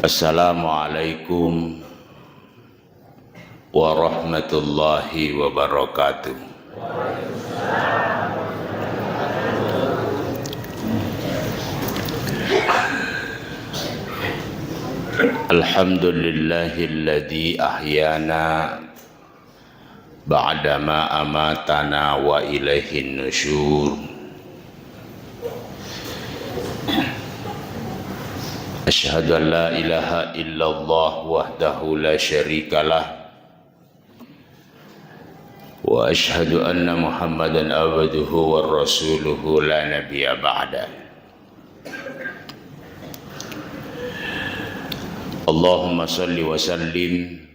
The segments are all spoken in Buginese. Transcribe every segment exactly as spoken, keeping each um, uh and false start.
Assalamualaikum warahmatullahi wabarakatuh. Alhamdulillahilladzi ahyana ba'dama amatana wa ilaihin nusyur. Asyhadu an la ilaha illallah wahdahu la syarikalah, wa asyhadu anna Muhammadan abduhu wa rasuluhu la nabiyya ba'da. Allahumma salli wa sallim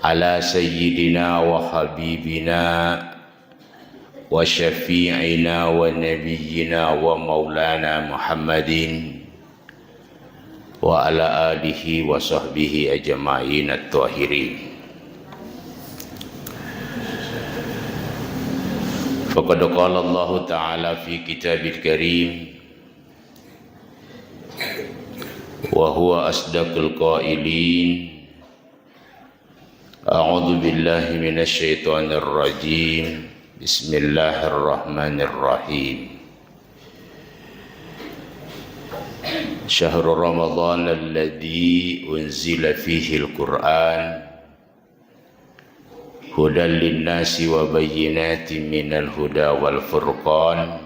ala sayyidina wa habibina wa syafi'ina wa nabiyyina wa maulana Muhammadin wa ala alihi wa sahbihi ajma'in at-tahirin. Faqad qala Allahu ta'ala fi kitabil karim wa huwa asdaqul qailin. A'udzu billahi minasy syaithanir rajim. Bismillahirrahmanirrahim. Syahru Ramadan alladzi unzila fihil Qur'an hudan linnasi wa bayyinatin minal huda wal furqan,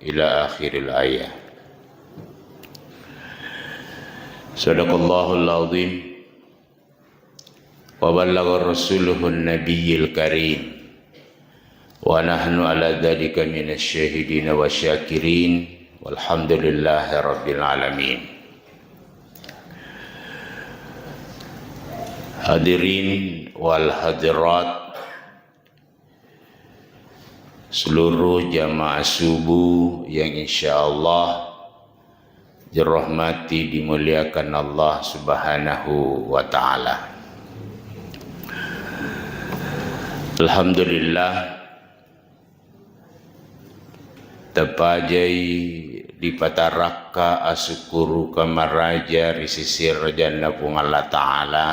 ila akhiril ayah. Sadaqallahul azim. Wa ballagha rasuluhun nabiyyil karim. Wa nahnu ala dzalika minasy syahidina wasyakirin. Walhamdulillahi rabbil alamin. Hadirin wal hadirat, seluruh jamaah subuh yang insyaallah dirahmati, dimuliakan Allah Subhanahu wa Ta'ala. Alhamdulillah, tapajai dipatarakka asukkuruka maraja ri sisi rajanna Puang Allah Ta'ala.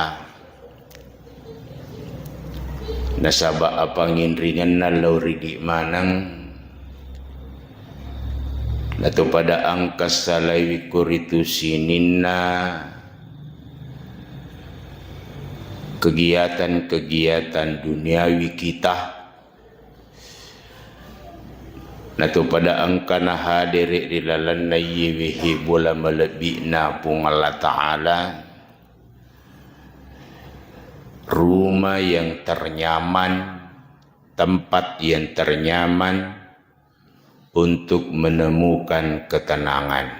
Nasaba apanginringenna lao ridi maneng, natopada engka salaiwi koritu sininna kegiatan-kegiatan duniawi kita, natopada engka nahadere ri lalenna iye wehe bola malebbi'na Puang Allah Ta'ala, rumah yang ternyaman, tempat yang ternyaman untuk menemukan ketenangan.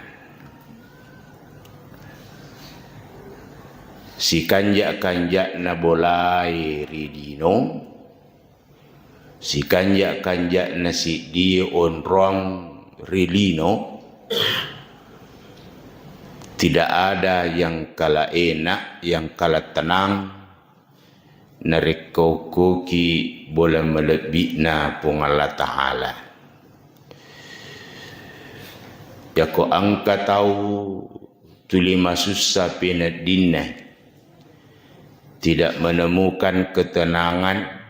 Sikanja-kanja'na bolae ri lino, sikanja-kanja'na siddie onrong ri lino, tidak ada yang kala enak, yang kala tenang, narekko okkoki bola malebbi'na Puang Allah Ta'ala. Yako engka tau tuli masussa peneddinna, tidak menemukan ketenangan,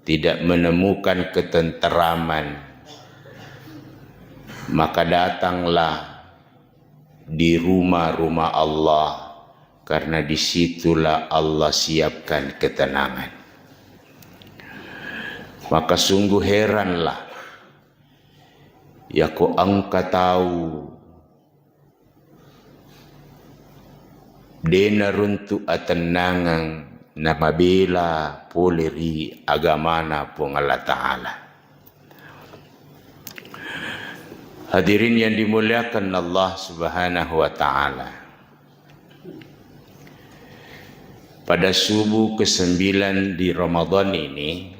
tidak menemukan ketenteraman, maka datanglah di rumah-rumah Allah, karena disitulah Allah siapkan ketenangan. Maka sungguh heranlah, yako engka tau de naruntu atennangeng namabela pole ri agamana Puang Allah Ta'ala. Hadirin yang dimuliakan Allah Subhanahu wa Ta'ala, pada subuh kesembilan di Ramadan ini,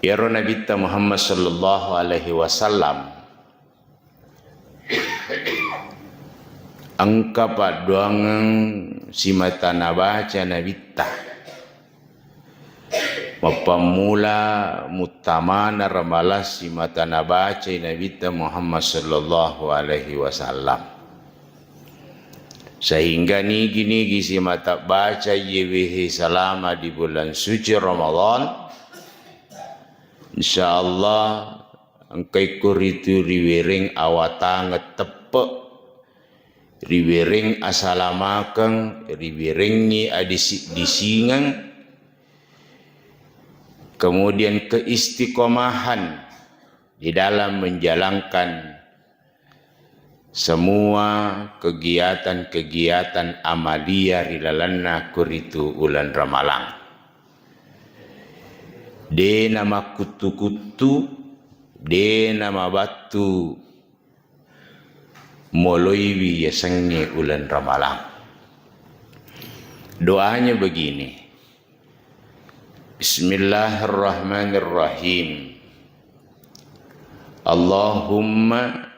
iyaro Nabitta Muhammad sallallahu alaihi wasallam engka paddoangeng simata nabaca Nabitta. Mappammula tamana Ramalang simata nabacai Nabitta Muhammad sallallahu alaihi wasallam. Sehingga nigi-nigi simata baca iye wehe selama di bulan suci Ramadan, insyaallah engkai koritu riwereng awatangeng teppe, riwereng asalamakeng, riwerengngi adisi-disingeng, kemudian keistiqomahan di dalam menjalankan semua kegiatan-kegiatan amaliyah ri lalenna koritu uleng Ramalang. De namakkuttu-kuttu, de namabattu moloiwi yasengnge uleng Ramalang. Doanya begini. Bismillahirrahmanirrahim. Allahumma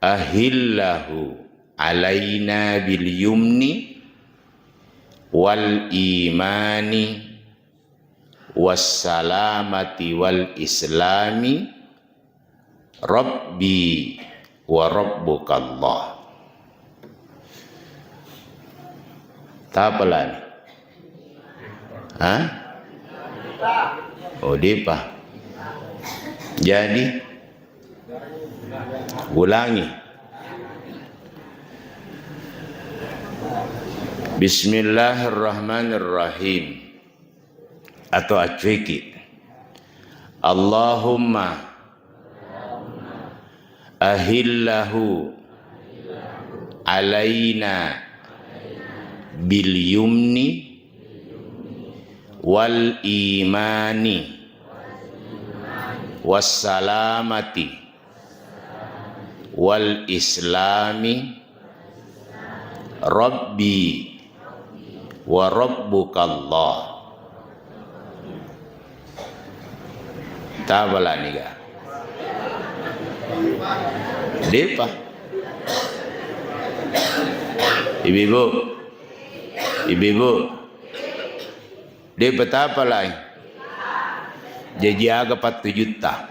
ahillahu alaina bil yumni wal imani was salamati wal islami Rabbi wa rabbukallah. Tapalani? Hah? Oh, depa. Jadi, ulangi. Bismillahirrahmanirrahim. Atau acuiki. Allahumma ahillahu alaina bil yumni wal imani was salamati wal islami Rabbi wa rabbukallah. Tapalani ga? Depa. Ibu-ibu. Ibu-ibu. Depa tapalai. Jaji aga pattujutta.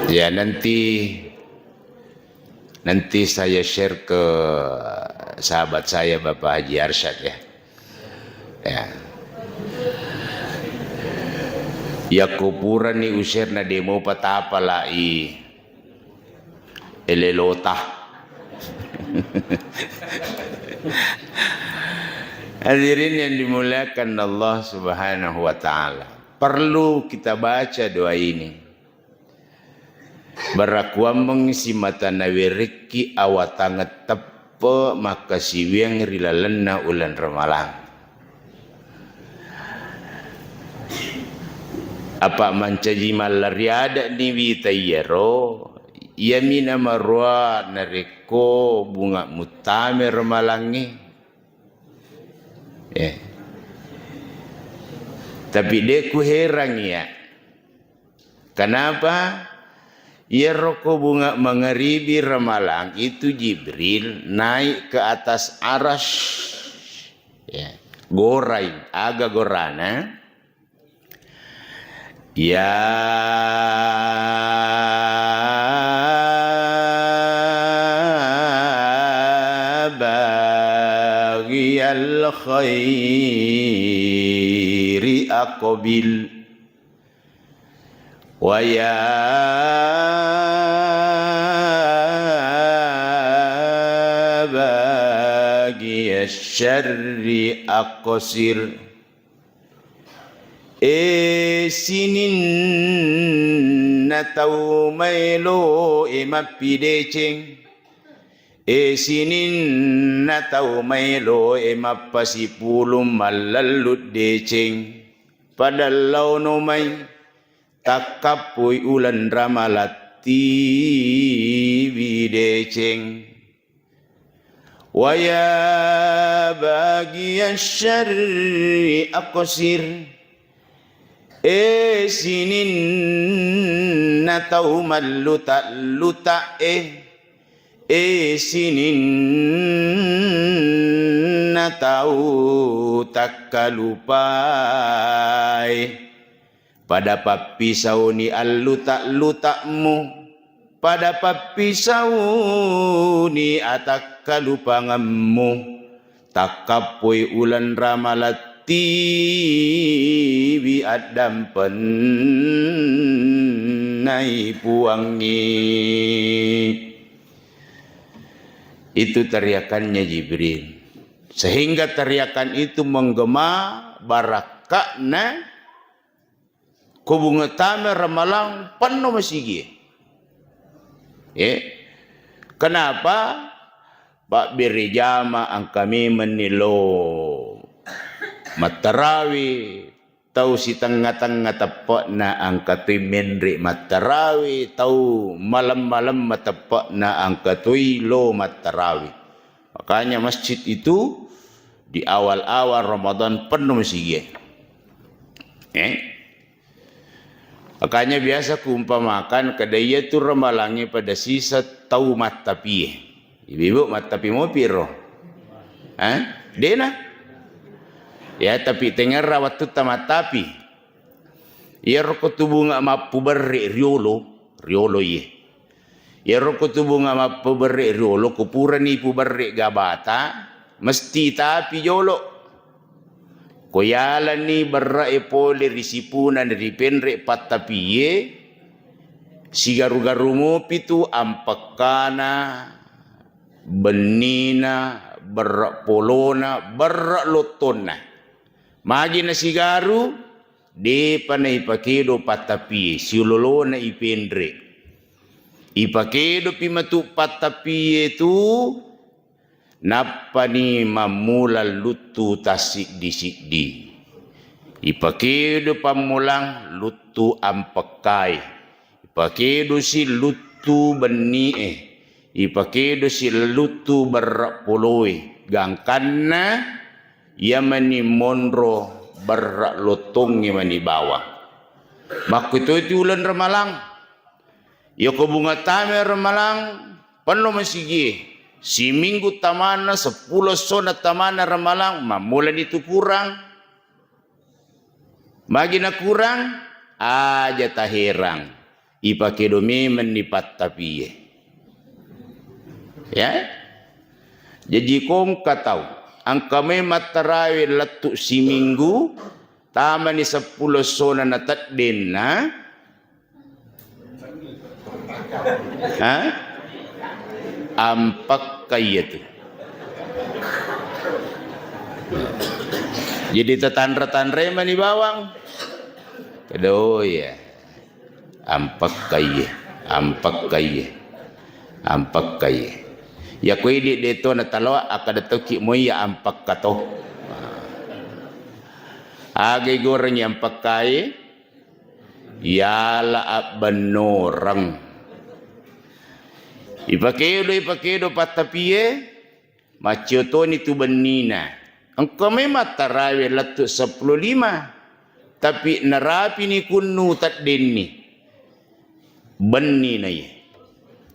Ya, nanti, nanti saya share ke sahabat saya, Bapak Haji Arsyad, ya. Ya. Yakko purani userna, de mopa tapalai elelota. Hadirin yang dimuliakan Allah Subhanahu wa Ta'ala, perlu kita baca doa ini. Barakuammeng simata nawerekki awatangeng teppe makkasiwiang ri lalenna uleng Ramalang. Apa mancaji mallari ade'ni wita iyaro, iyami namaroa narekko bunga muttame Ramalangnge. Eh. Tapi de kuherang iya. Kenapa? Iyaro ko bunga mangaribi Ramalang itu Jibril naik ke atas aras. Ya. Gorai, aga gorana? Ya baghiyal khairi aqbil. Wa ya baghiyasy syarri aqsir. E sininna tau maelo e mappideceng. E sininna tau maelo e mappasipulung mallallu deceng. Pada laono mai takkappui uleng Ramalang tiwi deceng. Wa ya baghiyasy syarri aqsir. E sininna tau malluta-luta e, e sininna tau takkalupae, pada pappisauni alluta-luta'mu, pada pappisauni atakkalupangemmu, takkappoi uleng Ramalang tiwi addampennai Puangnge. Itu teriakannya Jibril. Sehingga teriakan itu menggema, barakka'na ko bunga tama Ramalang penno masigie. Eh, kenapa? Pabbere jama engka memenni lo mattarawe, tau sitengnga-tengnga teppe'na engka toi menre mattarawe, tau malem-malem mateppe'na engka toi lo mattarawe. Makanya masjid itu di awal-awal Ramadan penuh masigie. Eh? Makanya biasa kuumpamakan kada iya tu Ramalangnge pada sisa tau mattapie. Ibu-ibu mattapi mopi ro? Hah? Dena? Ya, tapi tengerra wattutta mattapi. Iyaro ko tu bunga mappuberre riolo, riolo iye. Iyaro ko tu bunga mappuberre riolo, ko purani puberre gabata, mesti tapi jolo. Ko yalani berre'e pole ri sipuna ri penre pattapie, sigaru-garu mopi tu ampekkana, bennina, berre polona, berre lottonna. Magi na sigaru, depa na ipakedo pattapie, siololona ipenre. Ipakedo pi matu pattapie tu, nappani mammula luttu tassiddi-siddi. Ipakedo pammulang luttu ampekkai. Ipakedosi luttu benni'e, ipakedosi luttu berre poloe, gangkanna iya mani monro berre lottongnge mani bawang. Makkutoi tu uleng Ramalang. Iyako bunga tama Ramalang, penno masigie. Siminggu tamana, seppulo essona tamana Ramalang, mammulani tu kurang. Magi nakurang? Aja taherang. Ipakedo memenni pattapie. Ya? Jaji ko engka tau engka mai mattarawe lettu siminggu, tamani seppulo essona nateddenna, ha? Ampekka iyatu. Jadi tatanra-tanrai mani bawang. Kedo ya. Ampekka iye, ampekka iye, ampekka iye. Iyako idi de to nataloa, akkada tokki moi ya ampekka to. Aga igorengngi ampekkae? Yala abbennoreng. Ipakedo, ipakedo pattapie, maccio toni tu bennina. Engka memang tarawe lettu seppulo lima, tapi narapini kunnu teddenni. Benni na iye.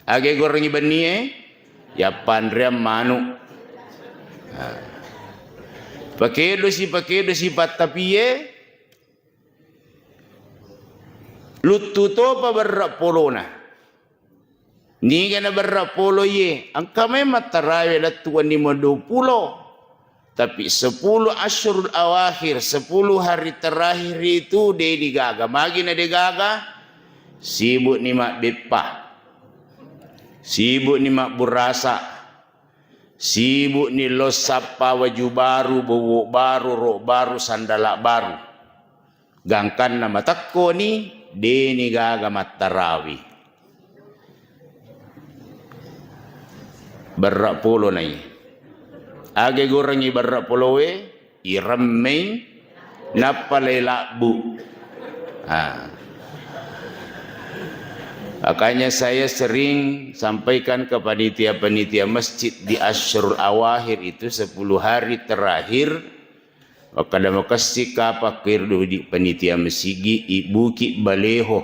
Aga igorengngi bennie? Ya panreang manu. Ha. Pakedosi, pakedosi pattapie, luttu topa berre polona. Niga na berre polo iye, engka memang tarawe lettu wenni mo dua puluh. Tapi sepuluh asyurul awakhir, sepuluh hari terakhir itu de digaga. Magi na degaga? Sibuk ni mabbeppa. Sibuk ni mabburasa. Sibuk ni lo sappa waju baru, bowo baru, ro baru, sandala baru. Gangkanna matekkoni, deni gaga mattarawi. Berre polo nai. Aga gorengngi berre poloe, iremmei, nappa lai labbu. Ah. Makanya saya sering sampaikan ke panitia-panitia masjid di Asyurul Awakhir itu, sepuluh hari terakhir, Makkeda makessing kapang ko iro di panitia masigi, ibbuki baleho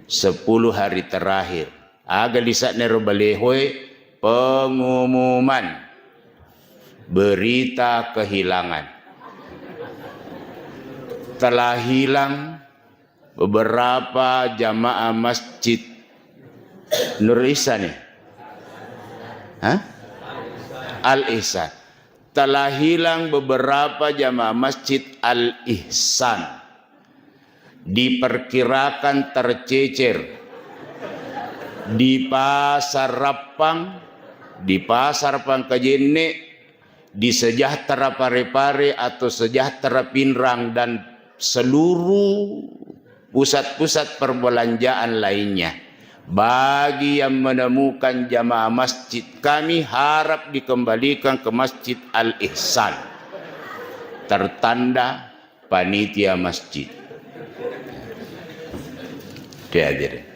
sepuluh hari terakhir. Aga lise'na ero balehoe? Pengumuman, berita kehilangan. Telah hilang beberapa jamaah masjid Nur Ihsan, ya? Hah? Al Ihsan. Telah hilang beberapa jamaah masjid Al Ihsan. Diperkirakan tercecer di Pasar Rappang, di Pasar Pangkajenne, di Sejahtera Parepare atau Sejahtera Pinrang, dan seluruh pusat-pusat perbelanjaan lainnya. Bagi yang menemukan jamaah masjid kami, harap dikembalikan ke Masjid Al Ihsan. Tertanda panitia masjid. Oke, hadirin.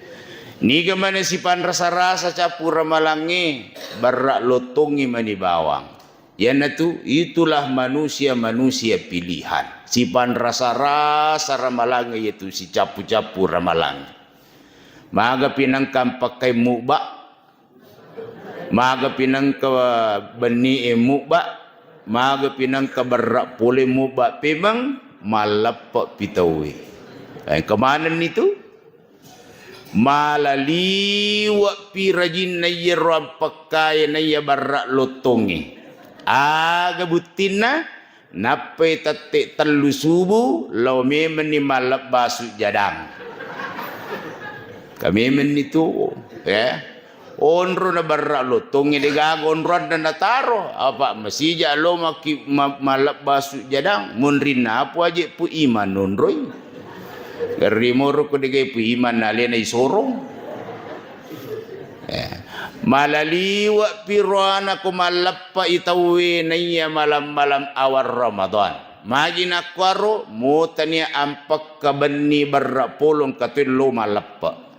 Niga mani sipanrasa-rasa cappu ramalangnge, barra lottongngi mani bawang. Iyanatu, itulah manusia-manusia pilihan. Sipanrasa-rasa ramalangnge, yaitu sicappu-cappu ramalangnge. Maga pinangka mpakkai mubba, maga pinangka benni e mubba, maga pinangka berra pole mubba, pemeng malleppe pi tauwe. Eh, kemanenni tu? Mala liwe pi rajinna iyaro ampekkae naiya barra lottongnge. Aga buttinna? Nappai tette tellu subu, lao memenni mallebba sujjadang. Ka memenni tu, ya. Onro na barra lottongnge degaga onroanna nataro, apa masija lo maki-, ma-, mallebba sujjadang, munrinna apo aje pu iman nonroi. Garri moro ko degai pu iman nalena isorong. Eh, mala liwe pi roana ko malleppai tauwe naiya malam-malam awal Ramadan. Magi nakkuaro, motania ampekka benni berra polong katuello malleppe.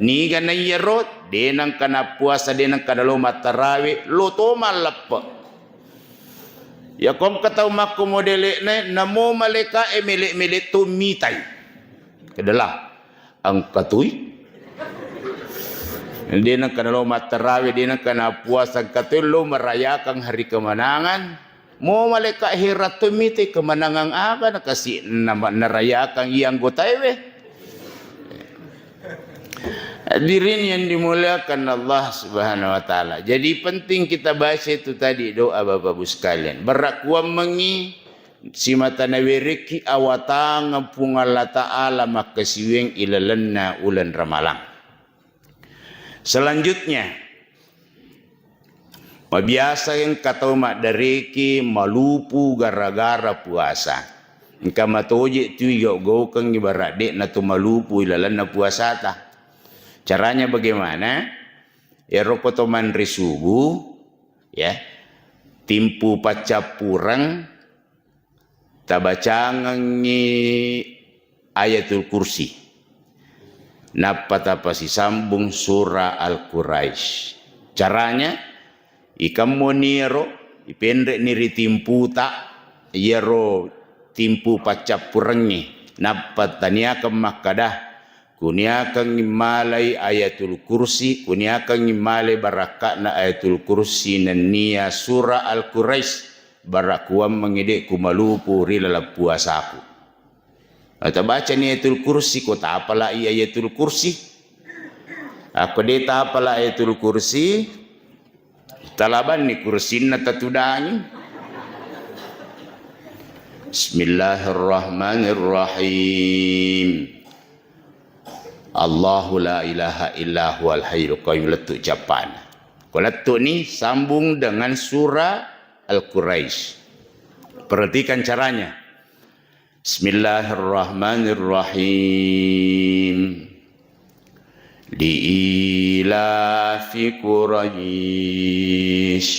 Niga naiyaro, denangka nappuasa, denangka nalo mattarawe, lo to malleppe. Ya kongka tau makko modele'na, namo malaika'e mele-mele to mitai. Kedelah. Engka tui. De nengka nalo mattarawe, de nengka napuasa, engka tui lo merayakan hari kemenangan. Mo malaika heran to mite kemenangan aga nakasi nama-, narayakan iya anggotaewe. Hadirin yang dimuliakan Allah Subhanahu wa Ta'ala. Jadi penting kita baca itu tadi doa Bapak Ibu sekalian. Berrakuammengi simata nawerekki awatangeng Puang Allah Ta'ala makkasiwiang ilalenna uleng Ramalang. Selanjutnya, mabiasa engka tau maddareki malupu gara-gara puasa. Engka matoje tu igau-gaukengngi barang de'na tu malupu ilalenna puasata. Caranya bagaimana? Ero ko to manre subuh, ya, timpu paccappureng, tabacangengngi Ayatul Kursi. Nappa tapasisambung surah Al-Quraisy. Caranya, ikammoni ero, ipenre'ni ri timputa, iyaro timpu paccappurengnge. Nappa taniakeng makkada, kuniakengngi malai Ayatul Kursi, kuniakengngi malai barakka'na Ayatul Kursi nennia surah Al-Quraisy, barakkuammengngi de' kumalupu ri laleng puasaku. Atabacani Ayatul Kursi, ko tapalai Ayatul Kursi. Akko de' tapala Ayatul Kursi, talabanni kursinna tatudangi. Bismillahirrahmanirrahim. Allahu la ilaha illa huwal hayyul qayyum, lettu cappana. Ko lettu ni sambung dengan surah Al-Quraisy. Perhatikan caranya. Bismillahirrahmanirrahim. Liilafi Quraisy,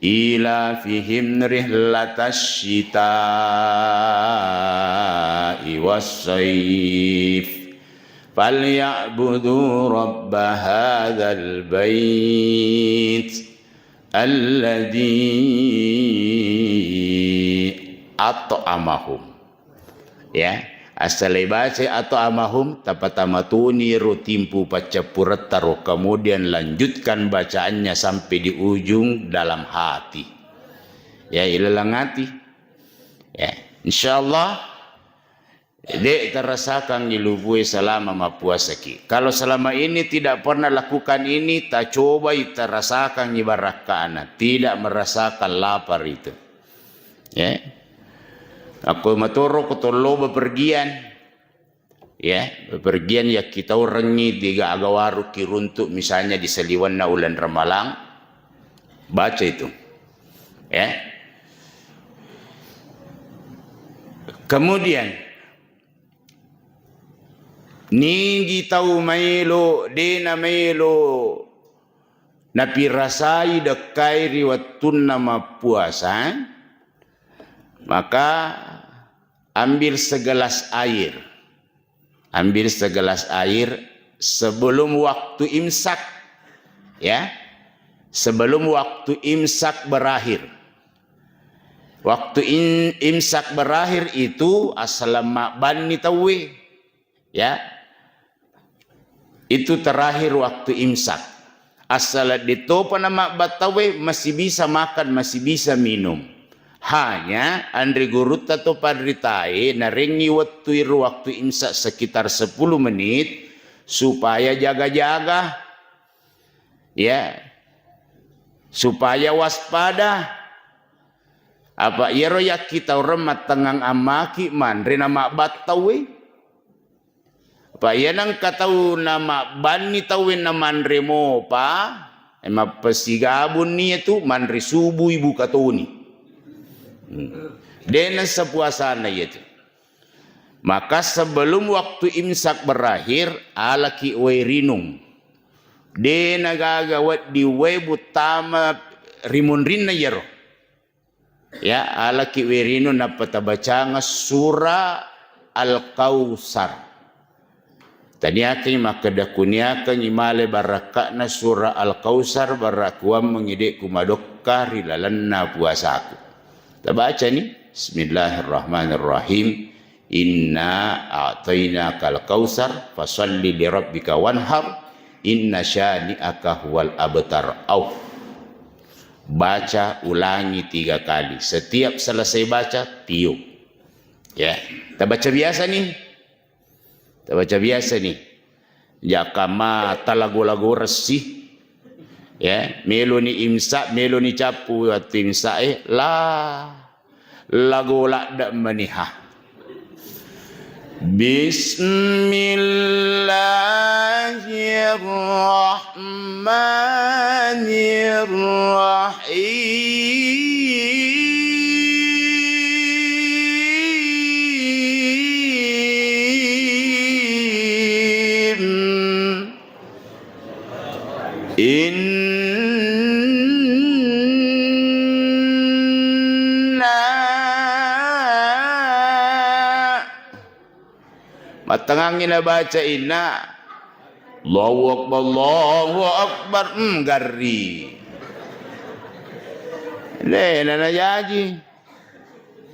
ilafihim rihlatasy syita'i wassaif. Falyabudu rabba hadzal bait. Alladzi at'amahum. Ya, assalai baca at'amahum, tapatamatuni ro timpu paccappuretta ro, kemudian lanjutkan bacaannya sampai di ujung dalam hati. Ya, ilalang hati. Ya, insyaallah de' tarasakangngi lubue selama mappuasaki. Kalau selama ini tidak pernah lakukan ini, tacobai tarasakangngi barakka'na, tidak merasakan lapar itu. Ya. Akko matoro ko tollo bepergian. Ya, bepergian yakkitaurengngi de' gaga warung kiruntu misalnya di saliwenna uleng Ramalang. Baca itu. Ya. Kemudian, nigi tau maelo, de' namaelo napirasai dekkai ri wettunna mappuasa, maka ambil segelas air. Ambil segelas air sebelum waktu imsak. Ya. Sebelum waktu imsak berakhir. Waktu in-, imsak berakhir itu asal mabbanni tauwe. Ya. Itu terakhir waktu imsak. Asal de' topa namabbattauwe, masih bisa makan, masih bisa minum. Hanya anre gurutta to panritae narengngi wettu iro waktu imsak sekitar sepuluh menit supaya jaga-jaga. Ya. Supaya waspada. Apa iyaro yakkitaureng mattengngang ammaki manre namabbattauwe. Apa iya nengka tau namabbanni tauwe namanre mopa, eh, mappesigabunni iyatu manre subui buka toni. Hmm. De' nessa puasana iyatu. Maka sebelum waktu imsak berakhir, alaki wae rinung. De' nagaga wedding wae buttama ri munrinna iyaro. Ya, alaki wae rinung nappa tabacanga sura Al-Kautsar. Taniakengngi makkeda kuniakengngi male barakka'na sura Al-Kautsar, barakuammengngi de' kumadokka ri lalenna puasaku. Tabacani, Bismillahirrahmanirrahim. Inna a'tainakal kautsar, fasalli lirabbika wanhar, inna syani'aka huwal abtar. Au. Baca ulangi tiga kali. Setiap selesai baca, tiup. Ya, tabaca biasa nih. Tabaca biasa nih. Jaka mata lago-lago ressi. Ya, meloni imsak, meloni cappu waktu imsak, eh, la lago ladde' maniha. Bismillahirrahmanirrahim. Inna. Mattengngangngi nabaca inna. Allahu Akbar, Allahu Akbar. Hmm, garri. Dena najaji.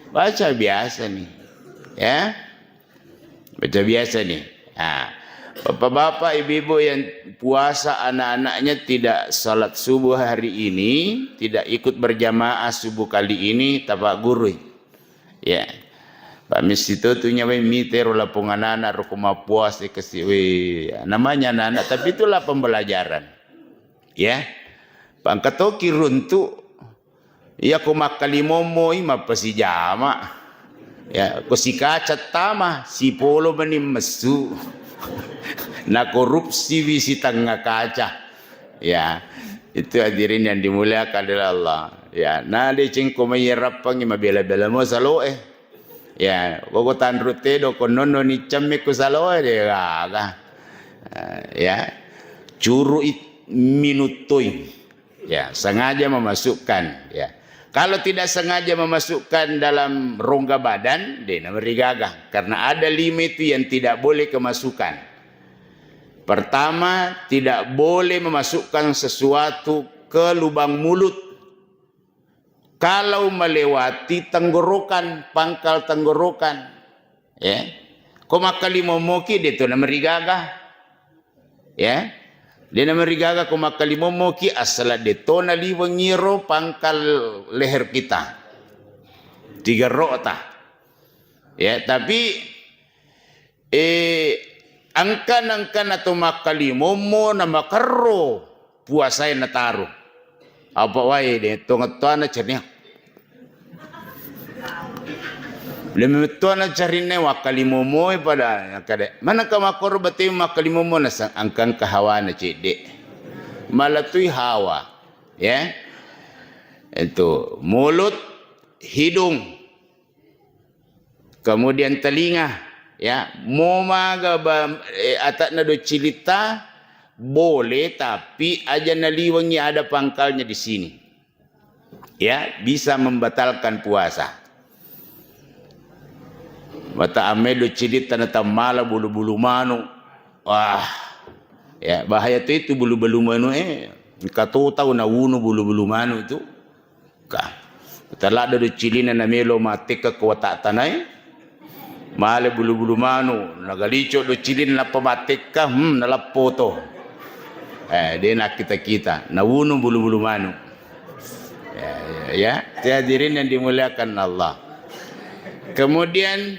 Baca biasa nih. Ya. Baca biasa nih. Nah, bapak-bapak, ibu-ibu yang puasa anak-anaknya tidak salat subuh hari ini, tidak ikut berjamaah subuh kali ini, tapaggurui. Ya. Pak Misti tu, tu nyawa mitero lapong anak-anak roko mappuasa kasi, weh, namanya anak-anak, tapi itulah pembelajaran. Ya. Pangkatoki runtu, iya ko makkalimomoi mappasijama. Ya, ko sikaca tama, sipolo mani messu. Na korupsi wi sitengnga kaca. Ya, itu hadirin yang dimuliakan oleh Allah. Ya, na deceng ko mayyarappangi mabela-bela mo saloe. Ya, koko tanru tedo ko nonno ni cemme ku saloe de gaga. Eh, ya. Curu it-, minuttoi. Ya, sengaja memasukkan, ya. Kalau tidak sengaja memasukkan dalam rongga badan, de namarigaga. Karena ada lima itu yang tidak boleh kemasukan. Pertama, tidak boleh memasukkan sesuatu ke lubang mulut. Kalau melewati tenggorokan, pangkal tenggorokan, ya, ko makkalimommoki, de to namarigaga. Ya. De namarigaga ko makkalimommoki, asala de to naliwengiro pangkal leher kita. Tigerro'ta. Ya, tapi, eh, angka-, angkana to makkalimommo na makerro puasae nataro. Apa wae de, tongettoana cernia. Lemettoana carinna wakkalimomoe pada kade. Mana ka makkoro bate makkalimomo na sa-, angka-angka hawana cedde. Malatui hawa, ya. Itu mulut, hidung, kemudian telinga, ya. Mo maga ba-, eh, atakna doccilitta boleh, tapi aja naliwengi ada pangkalnya di sini. Ya, bisa membatalkan puasa. Mata ame doccilitta na tammala bulu-bulu manu. Wah, ya, bahaya tu itu bulu-bulu manu, eh. Engka to tau nawunu bulu-bulu manu itu. Ka. Talada doccilina namelo matekka ko wata tanai. Male bulu-bulu manu, nagalico doccilina nappa matekka, hmm, nalappo to. Eh, de nakkita-kita, nawunu bulu-bulu manu. Ya, ya, ya. Ya, hadirin yang dimuliakan Allah. Kemudian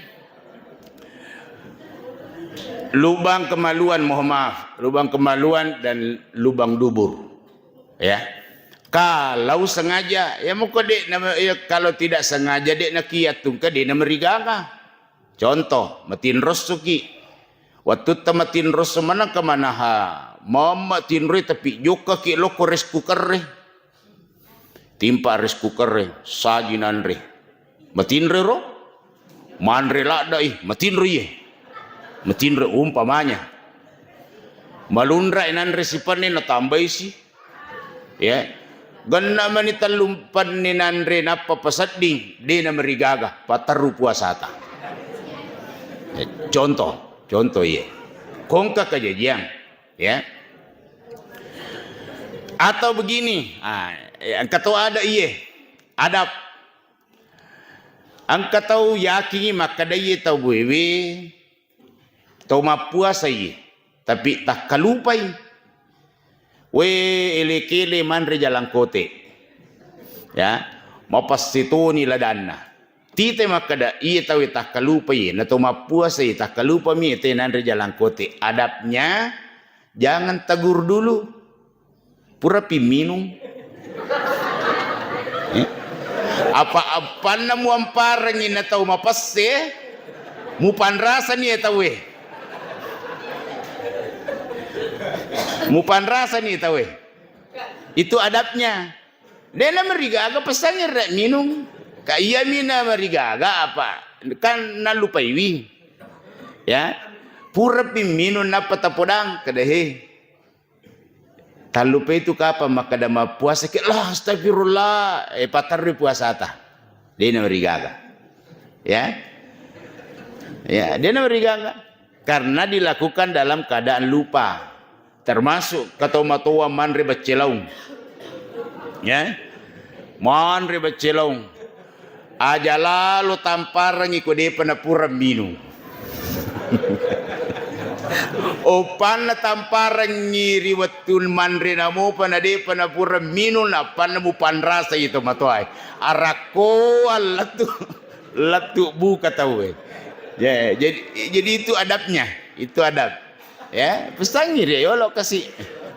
lubang kemaluan, mohon maaf, lubang kemaluan dan lubang dubur. Ya. Kalau sengaja, ya muko de na, ya, kalau tidak sengaja de nakiattungka de namarigaga. Contoh, matinrosuki. Wattutta matinrosu maneng ka manaha, mamma tinroi tapi jokkaki lokko rice cooker e. Timpa rice cooker e, saji nanre. Matinroi ro? Manre ladda i, matinroi ye. Matinroi umpamanya. Malunra i nanre sipanne natambai si. Ya. Genna mani tellumpenni nanre nappa pasedding, de namarigaga, paterru puasata. Ya, contoh, contoh iye. Kongka kejadian, ya. Atau begini, ah, eh, engka to ada iye, adab. Engka tau yakingi makkeda iye tau wewe, tau mappuasa iye, tapi takkalupai. We, ele-kele manre jalangkote. Ya, mapassetoni ladanna. Tite makkeda, iye tauwe takkalupai, na tau mappuasa iye takkalupami te nanre jalangkote. Adabnya, jangan tegur dulu. Purapi minung. Eh? Apa-apanna muamparengi na tau mapesse, mupanrasani ya tauwe. Mupanrasani ya tauwe. Itu adabnya. Dena marigaga pesangi rek minung. Ka iya mina marigaga apa? Kan nalupaiwi. Ya. Purapi minung nappa tapodang kedehe. Tallupai tu kapang makkeda mappuasa ki, "Allah, astagfirullah," eh, paterrui puasata. Dena marigaga. Ya. Ya, dena marigaga. Karena dilakukan dalam keadaan lupa. Termasuk katomatoa manre baccelaung. Ya. Manre baccelaung. Aja lalo tamparengngi ko depa napura minung. Oppanna tamparengngi ri wettu manre namopa na depa napura minung, nappanna mupanrasai tomatoae. Arakkoang lettu, lettu buka tauwe. Ya, jadi, jadi itu adabnya, itu adab. Ya, pesangi ri yolo kasi.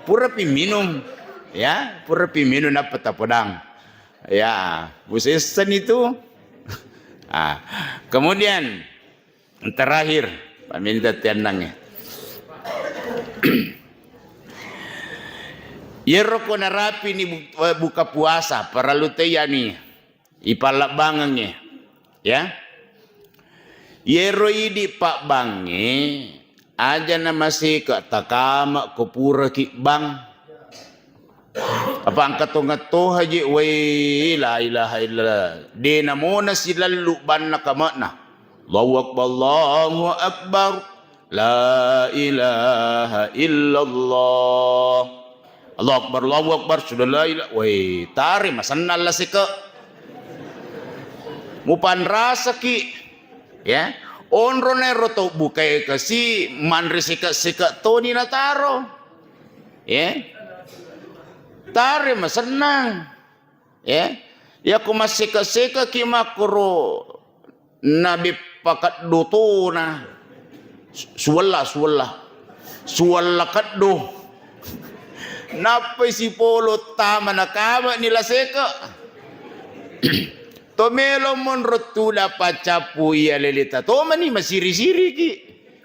Purapi minung. Ya, purapi minung nappa tapodang. Ya, musessani tu. Ah, kemudian terakhir, paminta tiannangnge. Yero ko narapini bu-, buka puasa, parellu teyani ipallabbangengnge, ya. Yero idi pabbangnge, aja namaseka takama ko puraki bang. Apa engka tongetto haji, wei, la ilaha illallah. De namona silallu banna kamakna. Allahu akbar, Allahu akbar. La ilaha illallah. Allahu akbar, Allahu akbar. Sudah la ilaha. Wei, tare masenna Allah seke. Mupanrasaki, ya. Onrona ero tau bukae kasi manre seke-seke toni nataro. Ya. Tare masennang. Ya. Yako masseke-sekeki makkoro nabeppa keddo tona. Su-, suwella, suwella. Suwella keddo. Nappai sipolo tama nakama ni laseke. To melo monro tuda paccappu iya leleta tomani masiri-siriki.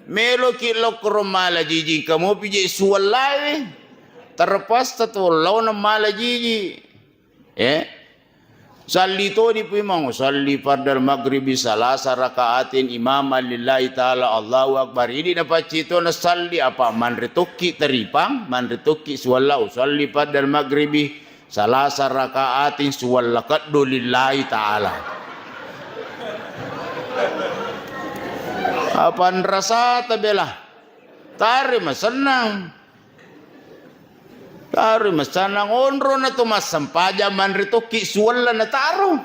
Meloki lokkoro mala jiji engka mopi je suwellae. Terpaksa to laona mala jiji. Eh? Salli toni pu imang, salli fardal maghribi salasa rakaatin imaman lillahi ta'ala, Allahu Akbar. Idi napaccitona salli apa manre tokki taripang, manre tokki suwella, usalli fardal maghribi salasa rakaatin suwella keddo lillahi ta'ala. Apa nrasata bela? Tare masennang. Taro masennang onro na to massempajang manre tokki suwella nataro.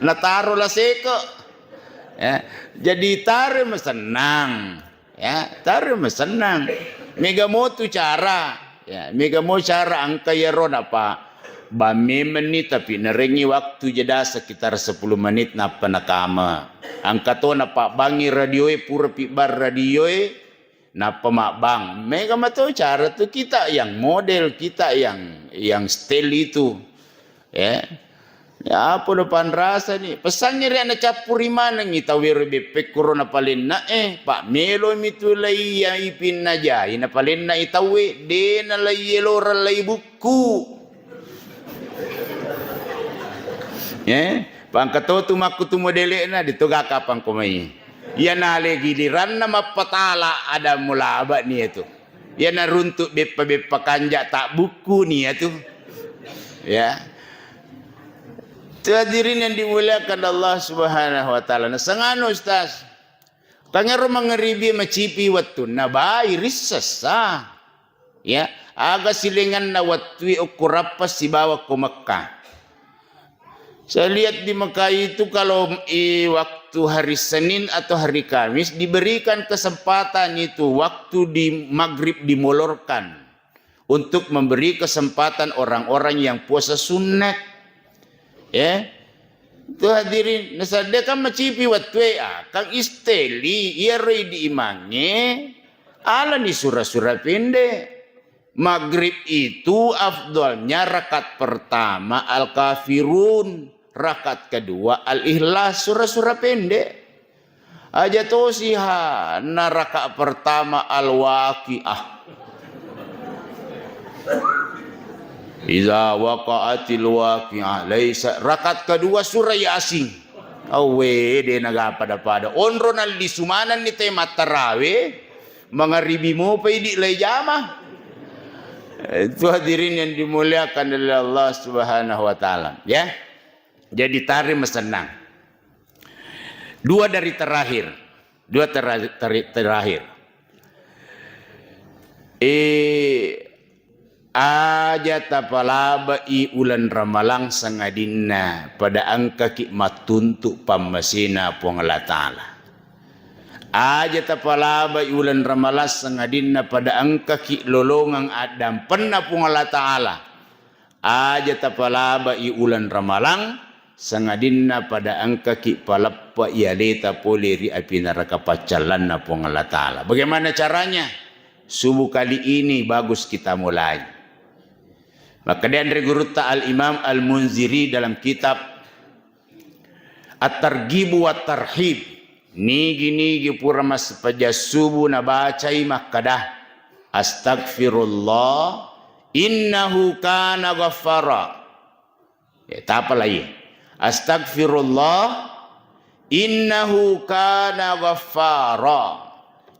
Nataro laseke. Ya, jadi taro masennang. Ya, taro masennang. Mega motu cara. Ya, mega mo cara engka yero napa. Bammemenni tapi narengi waktu jeda sekitar sepuluh menit nappa nakama. Engka to napa bangi radioe pura pi bar radioe. Nappa mabbang, mega mato cara tu kita yang model, kita yang, yang style itu. Ya. Ya, apa udah panrasa ni? Pesannya ri anak cappuri manengi tau wero beppe kuro na palenna eh, Pak melo mi tu lai ya ipinna jai na palenna i tau e, de na lai elora lai buku. Eh, pangka to tu makku tu modele'na, de to gaka pangko mai. Iya nale giliranna mappatala ada mulaba ni itu. Iya naruntuk beppa-beppa kanja tak buku ni itu. Ya. Itu hadirin yang dimuliakan Allah Subhanahu wa Ta'ala. Nah, sengano Ustaz. Tangero mangeribi macipi wettunna bai rissessa. Ya, aga silenganna wettue okko Rappa sibawa ko Mekka. Saya lihat di Mekah itu kalau, eh, waktu hari Senin atau hari Kamis diberikan kesempatan itu waktu di maghrib dimolorkan untuk memberi kesempatan orang-orang yang puasa sunat. Ya. Itu hadirin, nasadde kan macipi wettue, ah, kan isteli, iyaro idi imangnge, alani sura-sura pende. Maghrib itu afdalnya rakaat pertama Al-Kafirun, rakaat kedua Al-Ikhlas, sura-sura pende. Aja tosi ha, na rakaat pertama Al-Waqiah. Iza waqa'atil waqiah, laisa, rakaat kedua surah Yasin. Awwe, de naga pada-pada. Onro nalli sumananni te mattarawe, mangaribi mopa idi lai jama. Itu hadirin yang dimuliakan oleh Allah Subhanahu wa Ta'ala, ya. Jadi tare masennang. Dua dari terakhir. Dua tera-, teri-, terakhir. Eh, aja tapalabai uleng Ramalang sangadinna pada engkaki mattuntu pammasena Puang Allah Ta'ala. Aja tapalabai uleng Ramalang sangadinna pada engkaki lolongeng addampenna Puang Allah Ta'ala. Aja tapalabai uleng Ramalang, sangadinna pada engkaki paleppai aleta pole ri api neraka paccallanna Puang Allah Ta'ala. Bagaimana caranya? Subuh kali ini bagus kita mulai. Maka dianre gurutta Al-Imam Al-Munziri dalam kitab At-Targhib wa Tarhib. Nigi-nigi pura massempajang subuh nabacai makkada, "Astagfirullah, innahu kana ghaffara." Ya, tapa lai. "Astagfirullah, innahu kana ghaffara."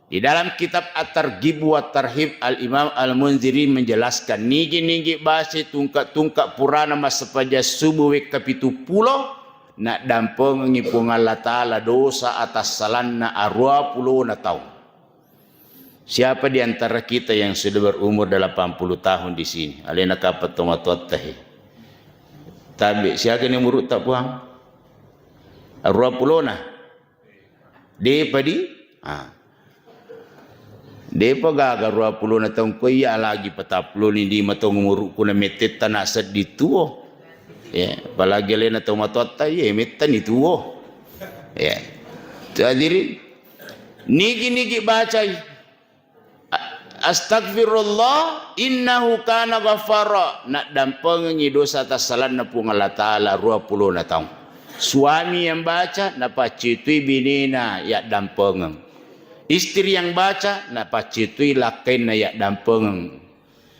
Di dalam kitab At-Targhib wa Tarhib, Al-Imam Al-Munziri menjelaskan, nigi-nigi base tungka-tungka purana massempajang subuh wekka pitu pulo, naddampengengi Puang Allah Ta'ala dosa atassalanna arua pulona taung. Siapa di antara kita yang sudah berumur delapan puluh tahun di sini? Alena kapang tomatoatta he. Tabe, siaga ni umurutta, Puang? Aruwa pulona. Depa di? Ah. Depa gaga ruwa pulona taung ko iya lagi patappulo ni di matong umuru'ku na mettetta na seddi tuo. Ya, apalagi alena tau matoatta, iya, metta ni tuo. Ya. Tu hadirin, nigi-nigi bacai. A-, "Astagfirullah, innahu kana ghaffara." Naddampengengngi dosa tassalanna Puang Allah Ta'ala ruwa pulona taung. Suami yang baca, napaccetui binena yaddampengeng. Istri yang baca, napaccetui lakkainna yaddampengeng.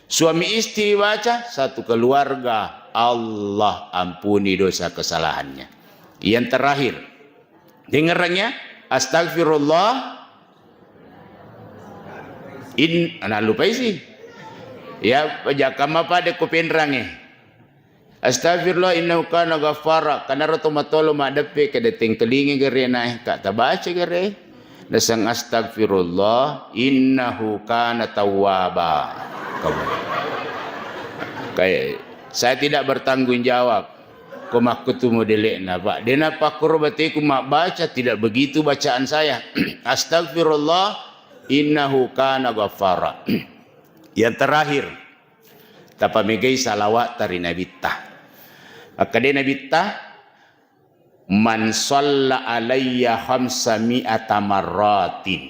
Suami istri baca, satu keluarga, Allah ampuni dosa kesalahannya. Yang terakhir, dengerannya, astagfirullah. In, nah, lupai sih. Ya, pajakka mapa de ko penrange. Astagfirullah innahu kana ghaffara. Kanaro to matolo maddeppe, kada tengkelingi gare nae, ka tabaca gare. Nasang astagfirullah innahu kana tawwaba. Kamu. Kayak saya tidak bertanggung jawab. Ko makkutu modele'na, Pak. Dena pakkuro bateku mabbaca, tidak begitu bacaan saya. Astagfirullah innahu kana ghaffara. Yang terakhir, tapamegai salawat tari Nabitta. Makkeda Nabitta, "Man shalla alayya khamsa mi'ata marratin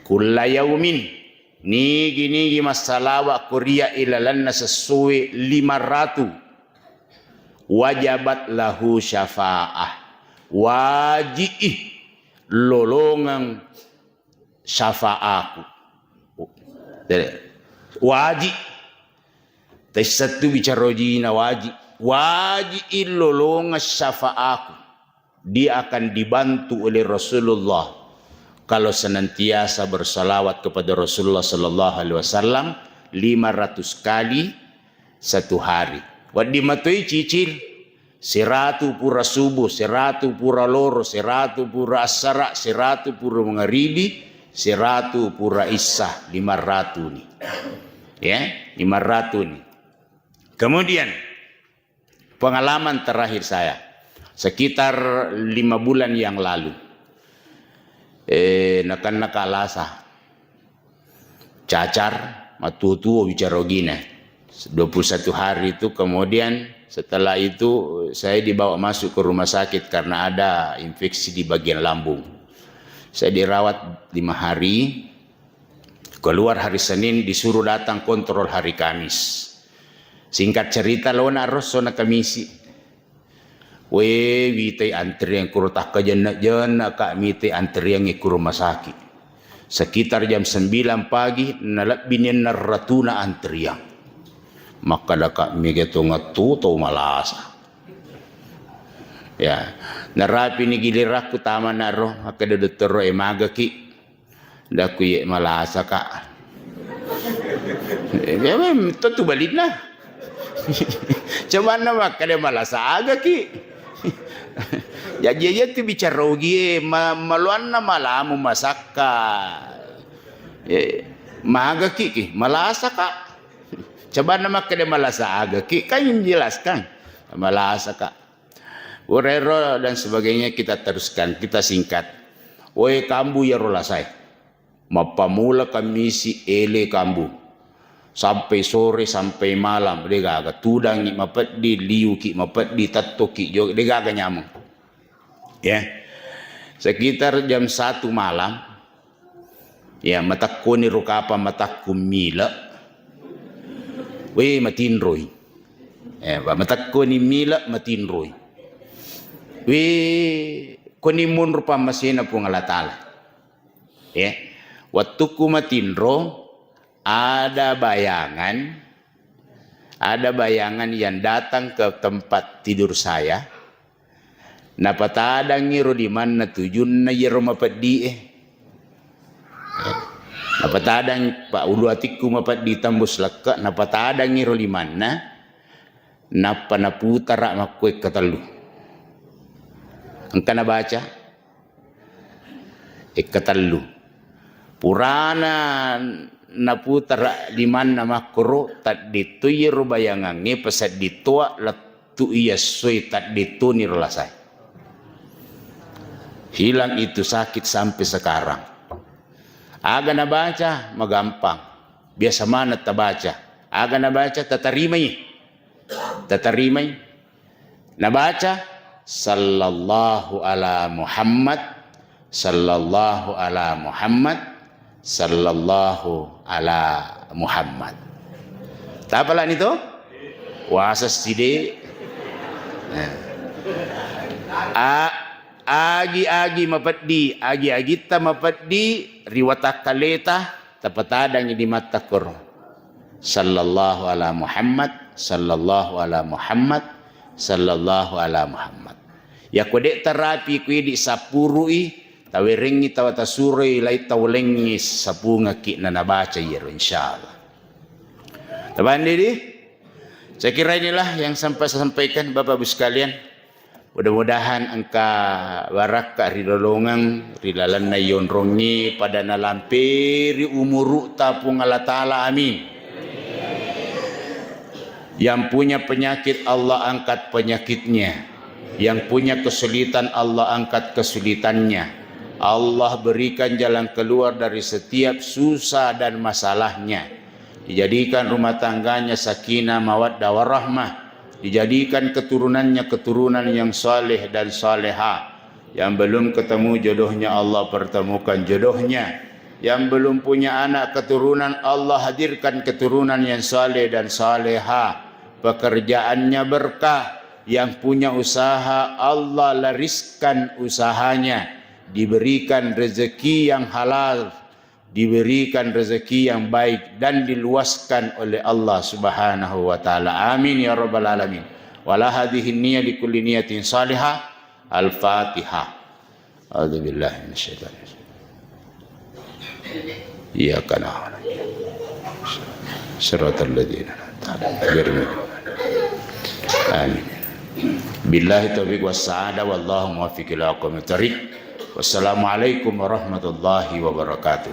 kulla yaumin." Nigi-nigi massalawa ko ria ilalanna sessoe lima ratu. Wajabat lahu syafa'ah. Waji'i lolongeng syafa'aku. Jadi, waji. Taissattu bicara ojina waji. Waji illolongeng syafa'aku. Dia akan dibantu oleh Rasulullah kalau senantiasa bersalawat kepada Rasulullah sallallahu alaihi wasallam lima ratus kali satu hari. Wedding matoi cicil, seratu pura subuh, seratu pura loro, seratu pura assara, seratu pura mangaribi, seratu pura isya, lima ratu ni. Ya, lima ratu ni. Kemudian, pengalaman terakhir saya, sekitar lima bulan yang lalu, eh, nakenna kalasa. Cacar, matuo-tuo bicara ogina. Dua puluh satu hari itu, kemudian setelah itu saya dibawa masuk ke rumah sakit karena ada infeksi di bagian lambung. Saya dirawat lima hari, keluar hari Senin, disuruh datang kontrol hari Kamis. Singkat cerita, lona rosso na Kamisi. We, witai antrian kuro takkajenna-jenna, Kak, mitai antrian e ku rumah sakit. Sekitar jam sembilan pagi, nalebbi nenna ratuna antrian. Makkeda, Kak, mega tongattu tau malasa. Ya, narapi ni gilirakku tama naro, makkeda dottoro e, magaki. Daku ye malasa, Kak. Ya, mem-, tentu balinna. Cobanna makkeda malasa aga ki. Jaji aja tu bicara ugie, ma-, maluanna malamu masakka. Eh, maga ki, ki, malasa, Kak. Cobanna makkeda malasa aga ki, kan jelaskan. Malasa, Kak. Urero dan sebagainya kita teruskan, kita singkat. Woe kambu yaro lasae. Mappamula Kammisi ele kambu. Sampai sore, sampai malam, degaga. Tudangi mapeddi, liuki mapeddi, tettoki jo, degaga nyameng. Ya. Sekitar jam satu malam, ya, matekkoni ro kapang matakku mile. We, matinroi. Eh, matekkoni mile, matinroi. We, koni monro pammasena Puang Allah Ta'ala. Ya. Wettukku matinro, ada bayangan, ada bayangan yang datang ke tempat tidur saya. Napatadangngi ro limanna tujunna iyaro mapeddi'e. Napatadang, pa ulu atikku mapeddi tembus lekke, napatadangngi ro limanna, nappa naputara makkue katellu. Engka nabaca, ekkatellu. Purana naputara limanna makkoro, taddittui iyaro bayangangnge, paseddittoa lettu iya essoi, taddittuni ro lasae. Hilang itu sakit sampai sekarang. Aga nabaca, magampang. Biasa maneng tabaca. Aga nabaca, tatarimai. Tatarimai. Nabaca, "Sallallahu ala Muhammad, sallallahu ala Muhammad, sallallahu ala Muhammad." Tapalani to? Wasa side. Nah. A-, agi-agi mapeddi, agi-agitta mapeddi ri watakkaleta, tapatadangi di mattakkoro. Sallallahu ala Muhammad, sallallahu ala Muhammad, sallallahu ala Muhammad. Yakko de' tarapi ku idi sappuru'i, tawerengngi tawa tasuroi lai taulengngi sapungekki na nabaca iyaro, insyaallah. Tabandi di? Saya kira inilah yang sampai saya sampaikan, Bapak Ibu sekalian. Mudah-mudahan engka barakka ri lolongeng, ri lalenna yonrongnge pada nalamperi umuru'ta Puang Allah Ta'ala. Amin. Yang punya penyakit, Allah angkat penyakitnya. Yang punya kesulitan, Allah angkat kesulitannya. Allah berikan jalan keluar dari setiap susah dan masalahnya. Dijadikan rumah tangganya sakinah, mawaddah, warahmah. Dijadikan keturunannya keturunan yang saleh dan salehah. Yang belum ketemu jodohnya, Allah pertemukan jodohnya. Yang belum punya anak keturunan, Allah hadirkan keturunan yang saleh dan salehah. Pekerjaannya berkah. Yang punya usaha, Allah lariskan usahanya. Diberikan rezeki yang halal, diberikan rezeki yang baik dan diluaskan oleh Allah Subhanahu wa Ta'ala. Amin ya Rabbal Alamin. Wala hadhihi niyah li kulli niyatin salihah. Al-Fatihah. A'udzubillahi minasyaitonir rajim. Iyyaka na'budu wa iyyaka nasta'in. Shiratal ladzina an'amta 'alaihim ghairil maghdubi 'alaihim. Amin. Billahi taufiq was sa'adah, wallahu muwaffiq ila aqwamit thariq. Wassalamualaikum warahmatullahi wabarakatuh.